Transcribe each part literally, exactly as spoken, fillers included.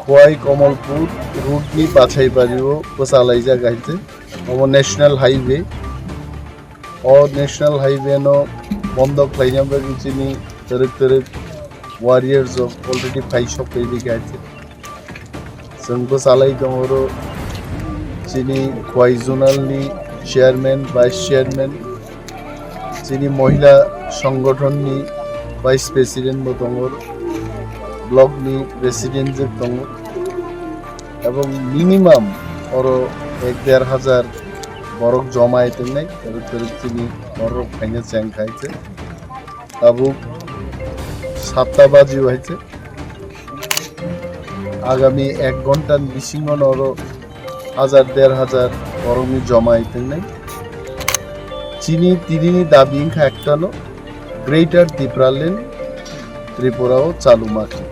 Khowai Kamalpur road ni Bachaibario bwchalaijak hai se. Omo National Highway. O National Highway no bondo khlaina bagwi chini twrwk twrwk warriors rok already phai sok phai rikha hai se. Chwng bwchalai tongo oro chini Khowai Zonal ni chairman, vice chairman, chini mohila songgothon ni vice president bo tongo, block ni president je tongo, ebong minimum oro ek der hajar borok joma hai tongnai, ebong kwrwk chini borok phaina cheng khai se. Tabuk satta baji hai se. Agami ek ghonta ni bisingo no oro hajar der hajar borokni joma hai tongnai. Chini tinini dabi wngkha ektano, Greater Tipraland Tripura o chalu ma khe.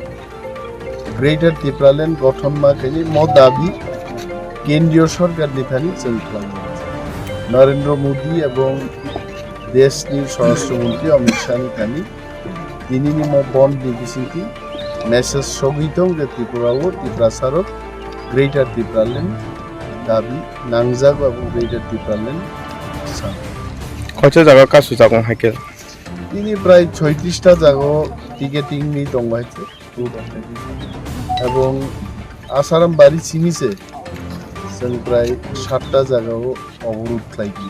Greater Tipraland gothon ma khe ni mo dabi kendriyo sorkar ni thani chwng khlai. Narendra Modi ebong deshni Swarashtra Mantri Amit Shah ni thani tinini mo bond ni bisingtwi message sogwi tong je Tripura o Tiprasa rok Greater Tipraland dabi nangjago, abo Greater Tipraland san. Koicha jaga kasu jago hai khe? Tini prai soitrista jaga o ticketing ni tongo hai khe. Ebong Asaram bari simi se chwng prai satta jaga o oborod khlai di.